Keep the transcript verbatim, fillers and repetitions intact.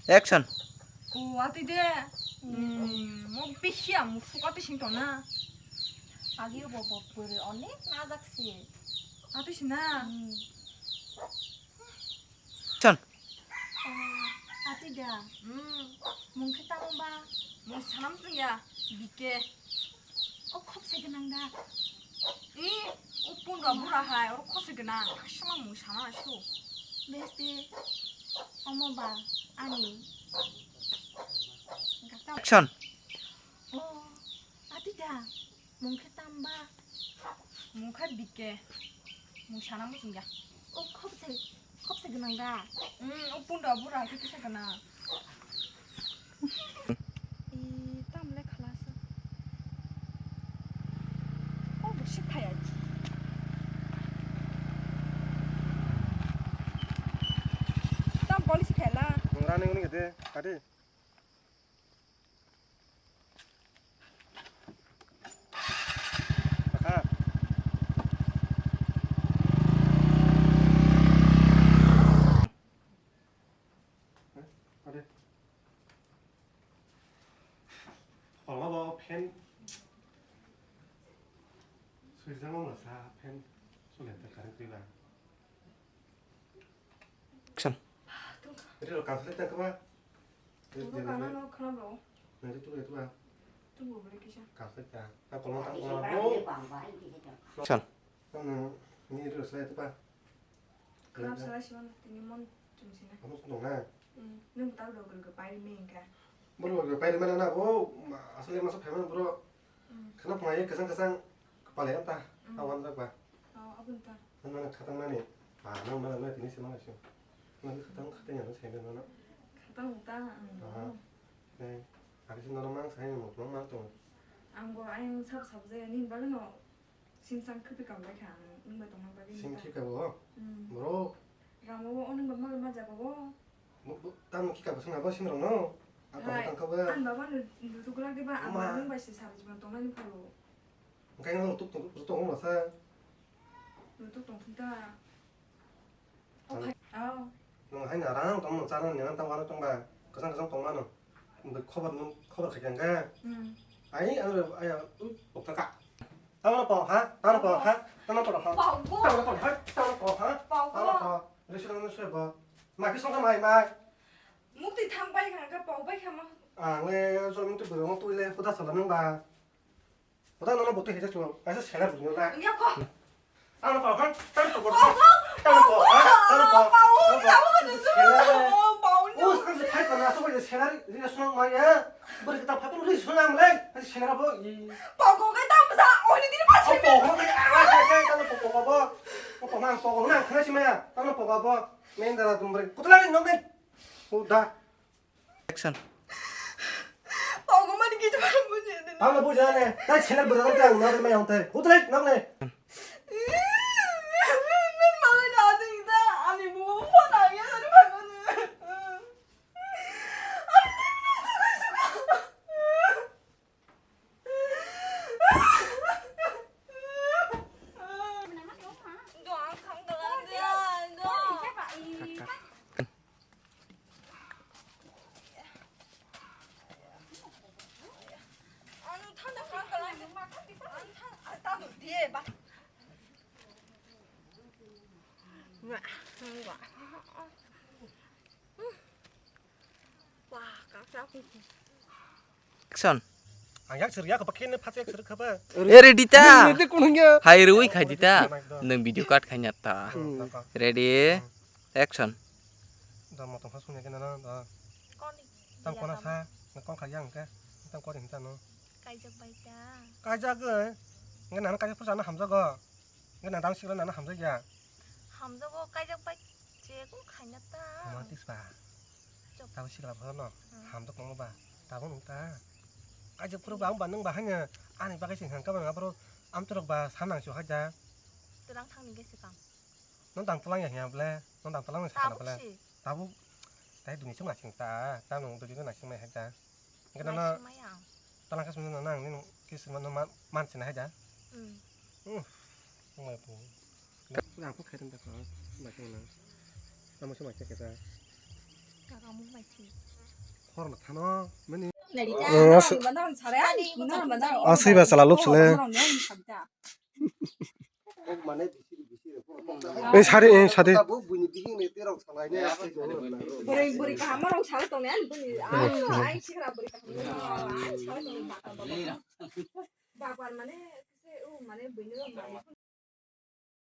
Action. O, atwi de. Hmm, mo bisi ang musuk atwi sing tong na. Agi bo bo pwrwi onek najak si. Atwi si na. Hmm. Action. O, atwi da. Hmm. Mung khe tamo ba? Mung sanam tong ya. Bike. O khopsa gwnang da? I, o pundra bura hai, oro khopsa gwnang. Asama mung sana asu. Besti, omo ba, ani. Action. O, atwi da, mung khe tam ba? Mung kha bike. Mung sana muchung ya. O khopsa, khopsa gwnang da? Mm, o pundra bura hai khe kisa gwnang. I, tam le khalas. O bo si phai ai. Tam policy khai la. Mung rani uni kete, kati. Aha. Ade. Kolma bo fan. Swijak ma sa fan. Sule ta current twi ba. Action. Rilo kansle ta kama. Tunggu kana no khana bro. Nanti tu ya tu ba. Tunggu bro kisa. Kansle ta. Ta kolma ta kolma bro. Action. Tang ni rilo sle tu ba. Khana sala siman tini mon chung sina. Amo sung na. Hmm. Nung ta bro gru gru pai mi ka. Bro gru pai mana na bo. Asal yang masuk payment bro. Hmm. Khana pung ai kesang kesang kepala ya ta. Hmm. Awan tak ba. Oh, abun ta. Mana khatang nani. Ah, nang mana mana tini sima sih. Mana khatang khatang yang saya mana. Khatang ta. Hmm. Ah. Nih, aku sih nang mang saya mau mang mang tuh. Ang bo ayang sab sab jaya ni bagano. Sim sang khwtwi kam bai kha ang, nwng bai tongna bagwi sim nokha. Khika bo? Hmm. Bro. Ramo bo onwng bai ma, ma jaga bo. Bo, bo, tamo khika bo swnam bo sim rok no? Ang tongma hai, tang kha bo. Ang baba no, dudu glak de ba, ang ma, nwng bai se sari jibon tongmani pharo. Hwnkhe nwng rutuk tong, rutuk tong masa. Rutuk tong thung ta. Ang, oh. Nwng haino rang tong, nwng chana nini tang uanuk tong ba. Kwchang kwchang tong mano. Nwng khobor, nwng khobor khai khe. Hmm. Ai, ang, ai, ui, bokthar ka. Tamo po, ha? Tamo po, ha? Tamo po, ha? Pao go. Tamo po, ha? Tamo po, ha? Pao go. Tamo po. Risi rang sui bo. Ma ki song mai mai. Mukti thang bai kha, ka pao bai kha ma. Ang le, so mukti bwrwi mukti le, kuda sala nwng ba. Wata nono botwi hejak chwng, kaisa selar bujingo na. Wngya kho. Ano pao khan, tamo pao khan, tamo pao khan, tamo pao, tamo pao, tamo pao, tamo pao, tamo pao, tamo pao. Us, kaisa phai pana, asok bai selar, ri asok maya. Bwrwi kita phai pana, ri asok nam lai, kaisa selar bo, i. Pao kho kai tamo sa, oni dini pa. Oh, pao khan kai, ah, kai, kai, tamo pao, pao, pao, pao. Oh, pao, pao, pao, na, khana si maya, tamo pao, pao, pao. Main dara tum bwrwi, kutla ni nok ni. Oh, da. Action. Pao kho mani kichu buji de. Tamo buji ne. Tai channel bwrwi tang na mai hon tai. Utre na ne. Min malai na ding da. Ani bu phone a ya ni ba ko ni. Action. Ang yak sir yak pakai ne phache yak sir khaba. E ready ta. Ready kun hingya. Hai rui khai dita. Nang video cut khai nyata. Hmm. Ready. Action. Da mo tong phas punya kena na da. Koni. Tam kona sa, na kong khai yang ke. Tam kori hinta no. Kaijak bai ta. Kaijak ge. Nge nana kaijak pura na hamjago. Nge na dang sikla nana hamjak ya. Hamjago kaijak bai je ko khaina ta. Romantis ba. Chop. Tabo sikla bhoro no. Hmm. Hamjak tongma ba. Tabo nung ta. Kaijak pura ba ang ba nung ba hanya. Ani bagai sing hang ka ba abro am turok ba sam nang chu haja. Tulang thang ni ge sikang. Nung dang tulang ya hiya ble. Nung dang tulang nang sakana ble. Tabuk si. Tabuk. Tai duni chuma sing ta. Ta nung duni chuma sing mai haja. Hingke nono naisingmai ang. Talang kasmani nono ang nini kiss mano man, man sina hai da. Hmm. Hmm. Wngmai po. Ang po khairok da kho, bai khe mano. Tamo se mai khe kesa. Kaka mung bai. Khorna thano mani. Aswi ba chala lobsle. Ei sari, ei sari. Buri buri kaham rong sal tong ne ani buri ai sikra buri kaham rong sal tong ne. Babar mane se u mane bini